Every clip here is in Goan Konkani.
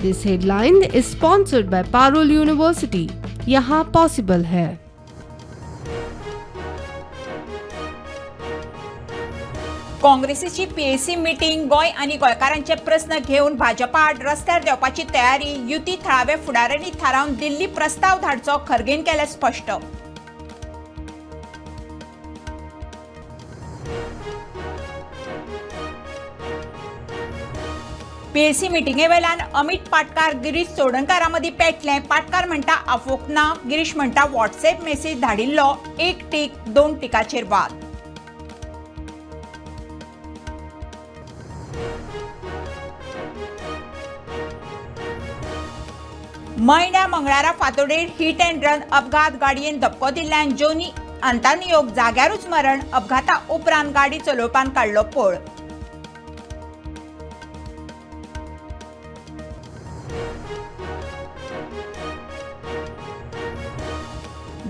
This headline is sponsored by Parul University. यहाँ पॉसिबल है। काँग्रेसीची पीएसी मिटींग गोंय आनी गोंयकारांचे प्रस्न घेवन भाजपा आड रस्त्यार देंवपाची तयारी. युती थळाव्या फुडाऱ्यांनी थारावन दिल्ली प्रस्ताव धाडचो, खरगेन केलें स्पश्ट. पीएसी मिटिंगे वेल्यान अमित पाटकार गिरीश चोडणकारा मदीं पेटलें. पाटकार म्हणटा आफोवंक ना, गिरीश म्हणटा व्हॉट्सएप मेसेज धाडिल्लो, एक टीक दोन टिकाचेर वाद. मयंड्या मंगळारा फातोडेर हिट अँड रन अपघात. गाडयेन धपको दिल्ल्यान जोनी अंतानियोक जाग्यारूच मरण. अपघाता उपरांत गाडी चलोवपान काडलो पळ.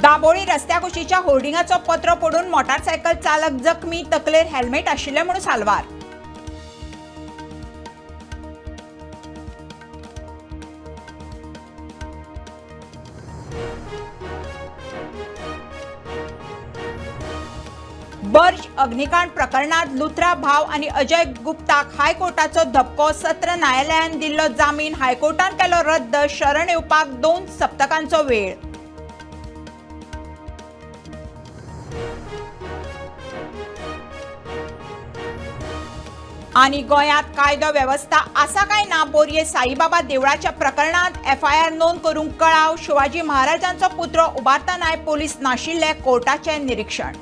दाबोळी रस्त्या कुशीच्या होर्डिंगाचो पत्रो पडून मोटारसायकल चालक जखमी. तकलेर हेल्मेट आशिल्लें म्हूण साल्वार. बर्ज अग्निकांड प्रकरणात लुथरा भाव आनी अजय गुप्ताक हायकोर्टाचो धपको. सत्र न्यायालयान दिल्लो जामीन हायकोर्टान केलो रद्द. शरण येवपाक 2 सप्तकांचो वेळ. आनी गोंयांत कायदो वेवस्था आसा काय ना, बोरये साईबाबा देवळाच्या प्रकरणांत एफआयआर नोंद करूंक कळाव. शिवाजी महाराजांचो पुतळो उबारतनाय पोलीस नाशिल्ले, कोर्टाचें निरीक्षण.